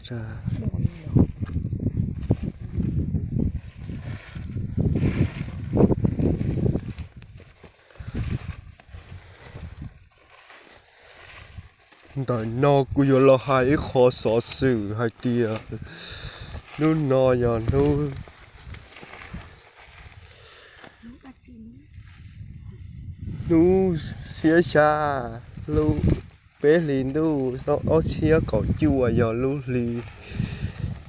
Ntawm no kuv yuav los hais ib qho xov xwm hais tias hnub no yog hnub, hnub xiab xya, lub peb hlis ntuj ob txhiab kaum cuaj, yog lub hli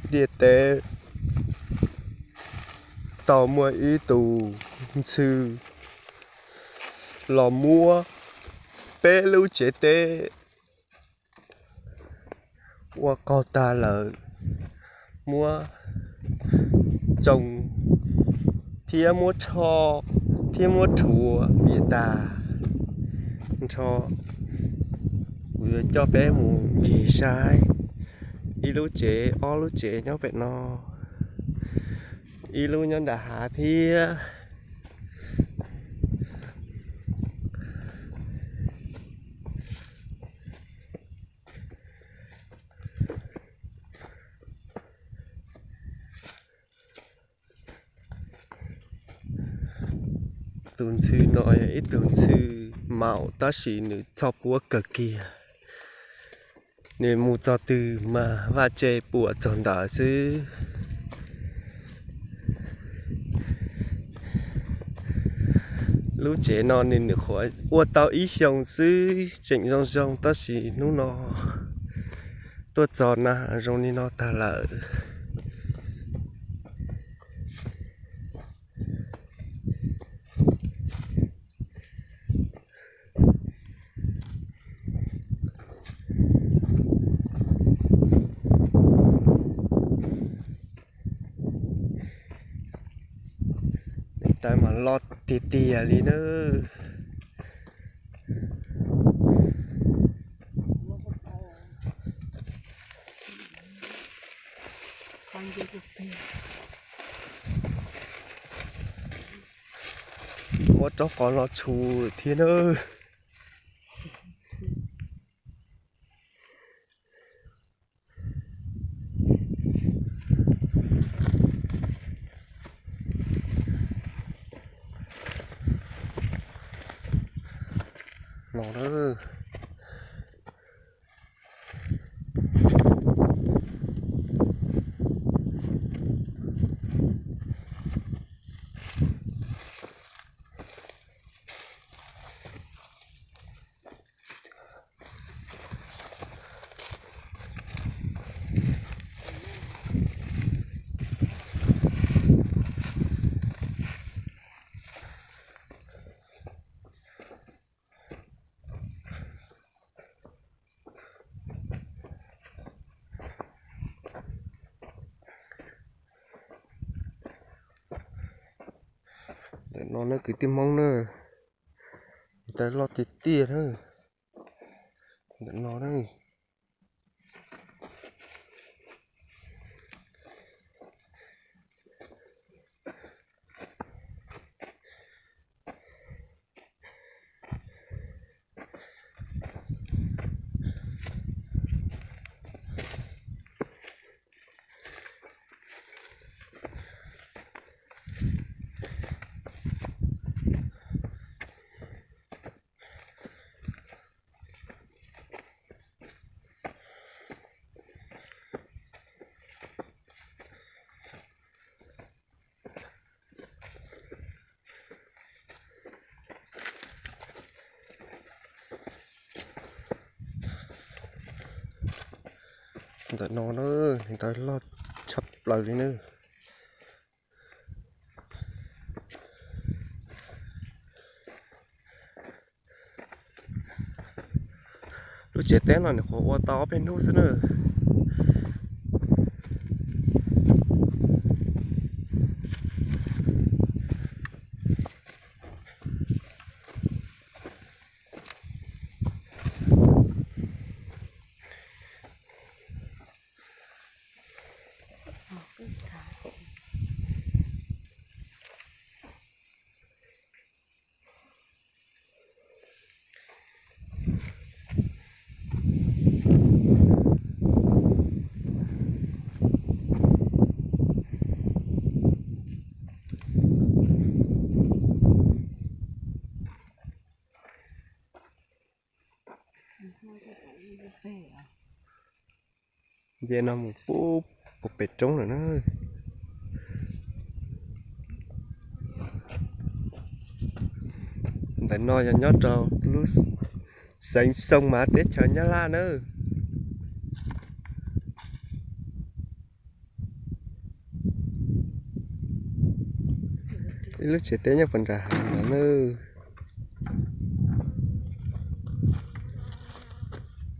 ntiaj teb tau muaj ib tus ntxhw los muab peb lub tsev teb ua qaug tag lawm, muab tsoo thiab muab rho thiab muab rhuav piam tag nrho. Kuv yuav coj peb mus ncig saib ib lub tsev, ob lub tsev nyob pem no, ib lub nyob nram hav thiab. Tus ntxhw no yog ib tug ntxhw maum tab sis nws txhoj puab kawg kiag. Nws mus txog twg mas vaj tse puam txog ntawd xwb. Lub tsev no nws nws qhuav ua tau ib xyoos xwb tseem zoo zoo, tab sis hnub no tuaj txog na zoo li no tag lawm. Tais mas loj tiag tiag li na. Muab rab qos los tshum thiab na. No na. Ntawm no na kwv tij Hmoob na, tais loj tiag tiag na. Ntawm no na. Ntawm no na, tais loj tshaj plaws li na. Lub tsev teb no nws qhuav ua tau ob peb hnub xwb na. Ces no mus pub puag pem roob lawm na. Ntawm no yog nyob rau lub xeev Xoo Mav teb chaws Nyab Laj nawb. Ib lub tsev teb nyob puag nram hav no nawb.